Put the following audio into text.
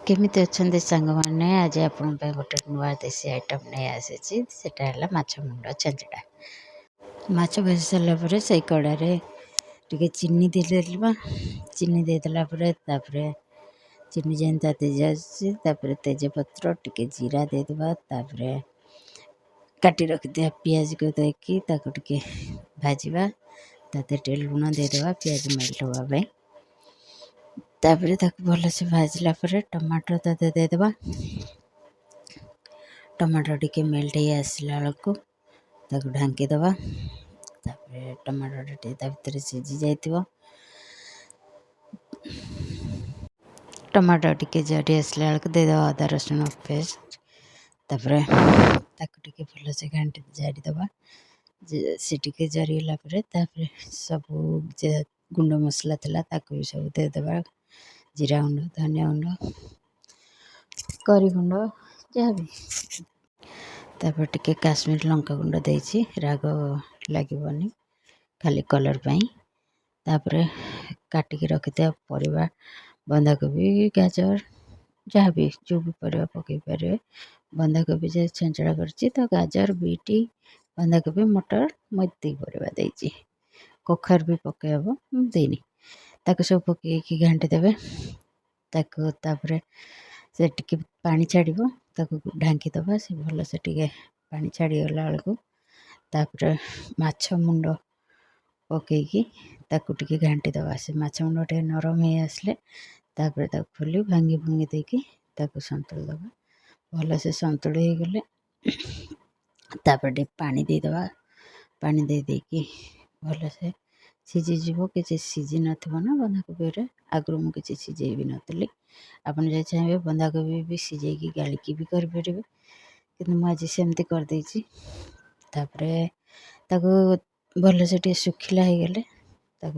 କେମିତି ଅଛନ୍ତି ସାଙ୍ଗମାନେ? ଆଜି ଆପଣଙ୍କ ପାଇଁ ଗୋଟେ ନୂଆ ଦେଶୀ ଆଇଟମ୍ ନେଇ ଆସିଛି। ସେଟା ହେଲା ମାଛ ମୁଣ୍ଡ ଛେଞ୍ଚଡ଼ା। ମାଛ ଭାଜି ସାରିଲା ପରେ ସେଇ କଡ଼ାରେ ଟିକେ ଚିନି ଦେଇଦେବା। ଚିନି ଦେଇଦେଲା ପରେ, ତାପରେ ଚିନି ଯେମିତି ତାତି ଯାଉଛି, ତାପରେ ତେଜପତ୍ର, ଟିକେ ଜିରା ଦେଇଦେବା। ତାପରେ କାଟି ରଖିଥିବା ପିଆଜକୁ ଦେଇକି ତାକୁ ଟିକେ ଭାଜିବା। ତା ଦେହରେ ଟିକେ ଲୁଣ ଦେଇଦେବା ପିଆଜ ମେଲ୍ଟ ହେବା ପାଇଁ। ତାପରେ ତାକୁ ଭଲସେ ଭାଜିଲା ପରେ ଟମାଟୋ ତା ଦେହରେ ଦେଇଦେବା। ଟମାଟୋ ଟିକେ ମେଲ୍ଟ ହେଇ ଆସିଲା ବେଳକୁ ତାକୁ ଢାଙ୍କିଦେବା। ତାପରେ ଟମାଟୋଟା ଟିକେ ତା ଭିତରେ ସିଝି ଯାଇଥିବ। ଟମାଟୋ ଟିକେ ଜରି ଆସିଲା ବେଳକୁ ଦେଇଦେବା ଅଦା ରସୁଣ ପେଷ୍ଟ। ତାପରେ ତାକୁ ଟିକେ ଭଲସେ ଘାଣ୍ଟି ଜାରିଦେବା। ସେ ଟିକେ ଜରିଗଲା ପରେ ତାପରେ ସବୁ ଯେ ଗୁଣ୍ଡ ମସଲା ଥିଲା, ତାକୁ ବି ସବୁ ଦେଇଦେବା। ଜିରା ଗୁଣ୍ଡ, ଧନିଆ ଗୁଣ୍ଡ, କରି ଗୁଣ୍ଡ, ଯାହା ବି। ତାପରେ ଟିକେ କାଶ୍ମୀର ଲଙ୍କା ଗୁଣ୍ଡ ଦେଇଛି, ରାଗ ଲାଗିବନି, ଖାଲି କଲର୍ ପାଇଁ। ତାପରେ କାଟିକି ରଖିଥିବା ପରିବା, ବନ୍ଧାକୋବି, ଗାଜର, ଯାହା ବି, ଯେଉଁ ବି ପରିବା ପକାଇ ପାରିବେ। ବନ୍ଧାକୋବି ଯେ ଛେଞ୍ଚଡ଼ା କରିଛି ତ ଗାଜର, ବିଟ୍, ବନ୍ଧାକୋବି, ମଟର, ମୁଁ ଏତିକି ପରିବା ଦେଇଛି। କଖାରୁ ବି ପକାଇ ହେବ, ମୁଁ ଦେଇନି। ତାକୁ ସବୁ ପକାଇକି ଘାଣ୍ଟି ଦେବେ ତାକୁ। ତାପରେ ସେ ଟିକେ ପାଣି ଛାଡ଼ିବ, ତାକୁ ଢାଙ୍କିଦେବା। ସେ ଭଲସେ ଟିକେ ପାଣି ଛାଡ଼ିଗଲା ବେଳକୁ ତାପରେ ମାଛ ମୁଣ୍ଡ ପକାଇକି ତାକୁ ଟିକେ ଘାଣ୍ଟି ଦେବା। ସେ ମାଛ ମୁଣ୍ଡ ଟିକେ ନରମ ହେଇ ଆସିଲେ ତାପରେ ତାକୁ ଖୋଲି ଭାଙ୍ଗି ଭୁଙ୍ଗି ଦେଇକି ତାକୁ ସନ୍ତୁଳି ଦେବା। ଭଲସେ ସନ୍ତୁଳି ହେଇଗଲେ ତାପରେ ଟିକେ ପାଣି ଦେଇଦେବା। ପାଣି ଦେଇ ଦେଇକି ଭଲସେ ସିଝିଯିବ। କିଛି ସିଝି ନଥିବ ନା ବନ୍ଧାକୋବିରେ, ଆଗରୁ ମୁଁ କିଛି ସିଝେଇ ବି ନଥିଲି। ଆପଣ ଯଦି ଚାହିଁବେ, ବନ୍ଧାକୋବି ବି ସିଝେଇକି ଗାଳିକି ବି କରିପାରିବେ, କିନ୍ତୁ ମୁଁ ଆଜି ସେମିତି କରିଦେଇଛି। ତାପରେ ତାକୁ ଭଲସେ ଟିକେ ଶୁଖିଲା ହେଇଗଲେ ତାକୁ